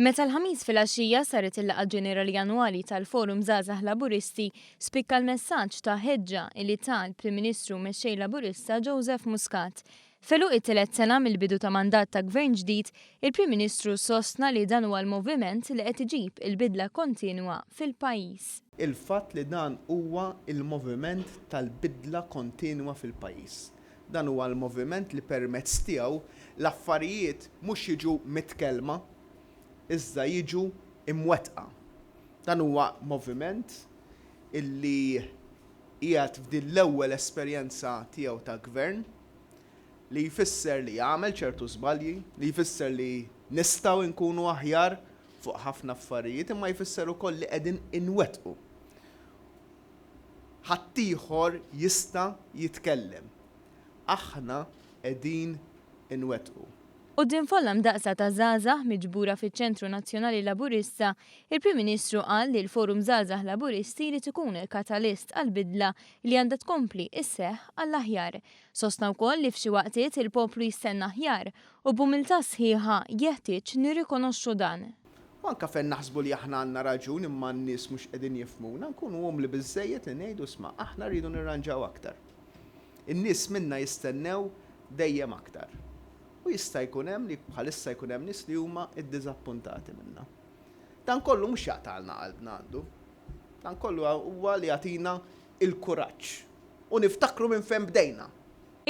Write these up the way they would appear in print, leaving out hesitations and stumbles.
Meta l-Ħamis filgħaxija saret il-laqgħa ġenerali annwali tal-Forum Żgħażagħ Laburisti, spikka l-messaġġ ta' ħeġġa li ta l-Prim Ministru u Mexxej Laburista Joseph Muscat. F'għeluq it-tielet sena mill-bidu ta' mandat ta' Gvern ġdid, il-Prim Ministru sostna li dan huwa l-moviment li qed iġib il-bidla kontinwa fil-pajjiż. Il-fatt li dan huwa l-moviment tal-bidla kontinwa fil-pajjiż. Dan huwa l-moviment li permezz tiegħu l-affarijiet mhux jiġu mitkellma, iżda jiġu imwettqa. Dan huwa moviment illi qiegħed f'din l-ewwel esperjenza tiegħu ta' gvern, li jfisser li għamel ċertu żbalji, li jfisser li nistgħu nkunu aħjar fuq ħafna affarijiet, imma jfisser ukoll li qegħdin inwettqu. Ħaddieħor jista' jitkellem. Aħna qegħdin inwettqu. Quddiem folla mdaqqsa ta' żgħażagħ miġbura fiċ-Ċentru Nazzjonali Laburista, il-Prim Ministru qal li l-Forum Żgħażagħ Laburisti jrid ikun katalist għall-bidla li għandha tkompli sseħħ għall-aħjar. Sostna wkoll li f'xi waqtiet il-poplu jistenna aħjar u b'umiltà sħiħa jeħtieġ nirrikonoxxu dan. U anke fejn naħsbu li aħna għandna raġun imma n-nies mhux qegħdin jifhmuna, nkunu umli biżżejjed li ngħidu isma' aħna rridu nirranġaw aktar. In-nies minna jistennew dejjem aktar. U jista' jkun hemm li bħalissa jkun hemm nies li huma ddiżappuntati minna. Dan kollu mhux jaqtgħalna qalbna għandu. Dan kollu huwa li jagħtina l-kuraġġ. U niftakru minn fejn bdejna.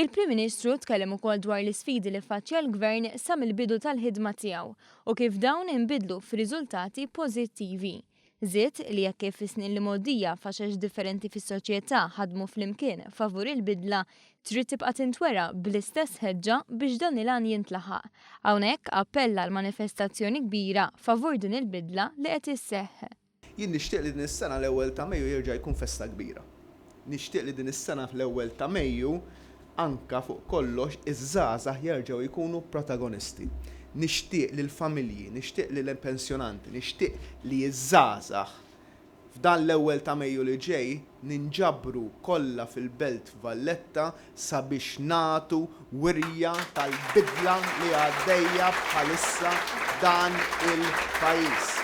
Il-Prim Ministru tkellem ukoll dwar l-isfidi li ffaċċja l-Gvern sa mill-bidu tal-ħidma tiegħu u kif dawn inbidlu f'riżultati pożittivi. Żied li hekk kif fis-snin l-imgħoddija faxex differenti fis-soċjetà ħadmu flimkien favur il-bidla, trid tibqa' tintwera bl-istess ħeġġa biex dan il-għan jintlaħaq. Hawnhekk appella għal manifestazzjoni kbira favur din il-bidla li qed isseħħ. Jien nixtieq li din is-sena l-ewwel ta' Mejju jerġa' jkun festa kbira. Nixtieq li din is-sena fl-ewwel ta' Mejju anka fuq kollox iż-żgħażagħ jerġgħu jkunu protagonisti. Nixtieq li l-familji, nixtieq li l-pensjonanti, nixtieq li ż-żgħażagħ f'dan l-ewwel ta' Mejju li ġej ninġabru kollha fil-Belt Valletta sabiex nagħtu wirja tal-bidla li għaddejja bħalissa f'dan il-pajjiż.